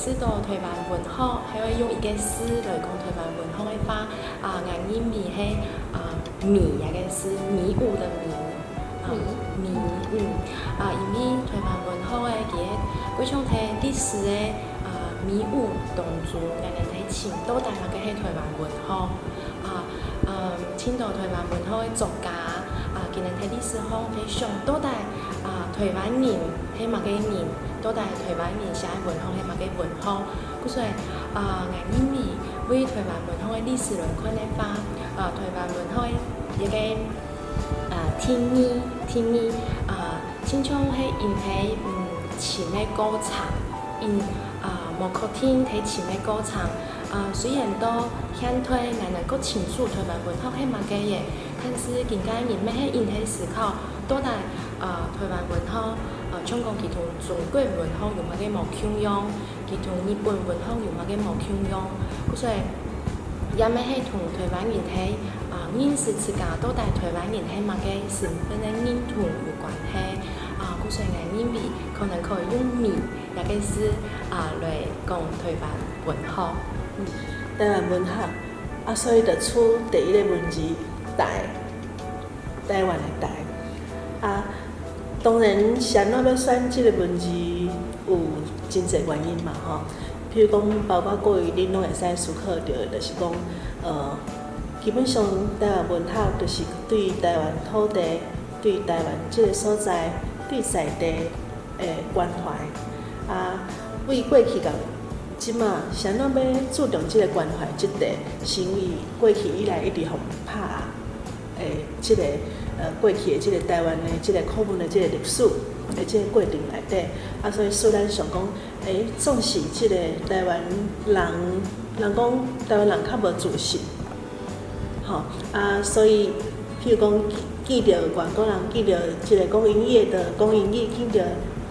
釋到台灣文學，係會用一个字來講台灣文學的話，啊，𠊎認為係啊謎一个字，迷霧的迷，啊謎，嗯，啊，因為台灣文學的佢個規種係歷史的啊迷霧當中，𠊎能睇清到底麼个係台灣文學，啊，嗯，清到台灣文學的作家，啊，佢能睇歷史上去想到底啊台灣人係麼个人，到底台灣人寫的文學係麼个文學，故所以啊，𠊎認為為台灣文學的歷史來看的話，啊，台灣文學的一个啊定義定義啊，親像係𪜶係嗯尋的過程，𪜶啊無確定佇尋的過程，啊雖然到現代𠊎能夠清楚台灣文學係麼个的，但是更加人欲係𪜶係思考到底啊台灣文學啊像講佢同中國文學有麼个無共樣，佢同日本文學有麼个無共樣，故所以也欲係同台灣人係啊認識自家到底台灣人係麼個身份的認同有關係，啊，故所以𠊎認為可能可以用謎一个字啊來講台灣文學。嗯，台灣文學啊，所以就出第一個文字台，台灣的台啊。當然，是按怎欲選這个文字有真濟原因嘛吼。譬如講，包括各位恁攏會使思考著，就是講，基本上台灣文學就是對台灣土地、對台灣這个所在、對在地的關懷。啊，為過去到這馬，是按怎欲注重這个關懷這塊，是因為過去以來一直予拍的這个過去的這个台灣的這个口文的這个歷史的這个過程內底，啊，所以使咱想講，欸，總是這个台灣人，人講台灣人較無自信，吼啊，所以譬如講見著外國人，見著這个講英語的就講英語，見著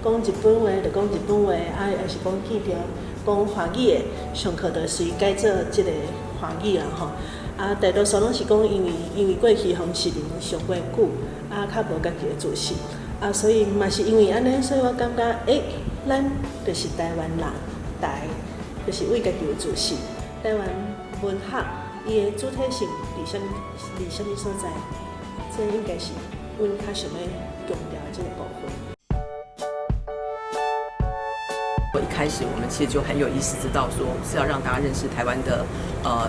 講日本話就講日本話，啊，抑是講見著講華語的，上課就隨改做這个華語啦吼。啊，大多數攏是講，因為過去予殖民上過久，啊，較無家己的自信，啊，所以嘛是因為按呢，所以我感覺，欸，咱就是台灣人，台就是為家己有自信。台灣文學伊的主體性佇啥物佇啥物所在？這應該是阮較想欲強調的這个部分。我一開始我們其實就很有意識知道，說是要讓大家認識台灣的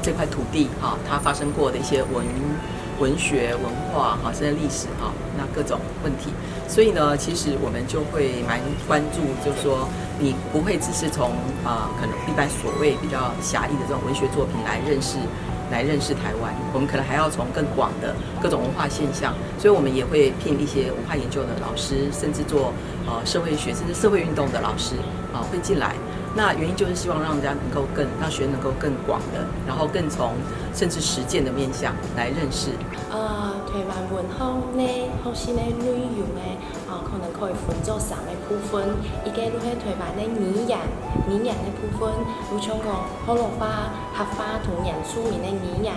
這塊土地哈，它發生過的一些文學、文化哈，甚至歷史哈，那各種問題。所以呢，其實我們就會蠻關注，就是說你不會只是從啊可能一般所謂比較狹義的這種文學作品來認識台灣，我們可能還要從更廣的各種文化現象，所以我們也會聘一些文化研究的老師，甚至做社會學甚至社會運動的老師啊會進來。那原因就是希望讓大家能夠更讓學生能夠更廣的，然後更從甚至實踐的面向來認識。台灣文學呢，學習的內容呢，啊，可能可以分做三个部分。一个就是台灣的語言，語言的部分，如像講河洛話、客話同原住民的語言。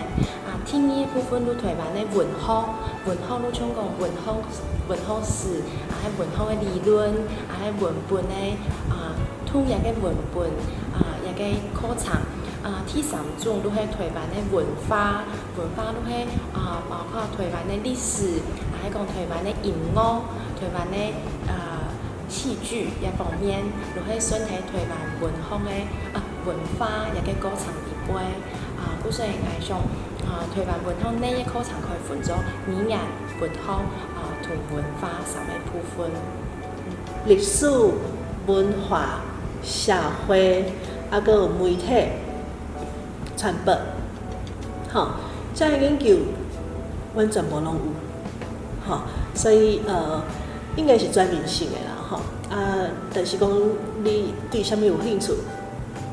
啊，第二個部分，如台灣的文學，文學如像講文學、文學史，啊，係文學的理論，啊，係文本的啊，統一个文本啊，一个課程。啊，第三種都係台灣的文化，文化都係啊，包括台灣的歷史，啊，係講台灣的音樂、台灣的啊戲劇一方面，都係算係台灣文學的啊文化一个過程裡背。啊，故所以𠊎想啊，台灣文學呢一課程可以分做語言、文學啊同文化三个部分。歷史、文化、社會，啊，閣有媒體傳播，吼，這个研究，阮全部攏有，吼，所以應該是全面性的啦，吼，啊，但是講你對啥物有興趣，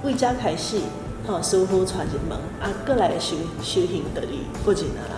為遮開始，吼，師傅帶入門，啊，過來的修修行就佇個人啊啦。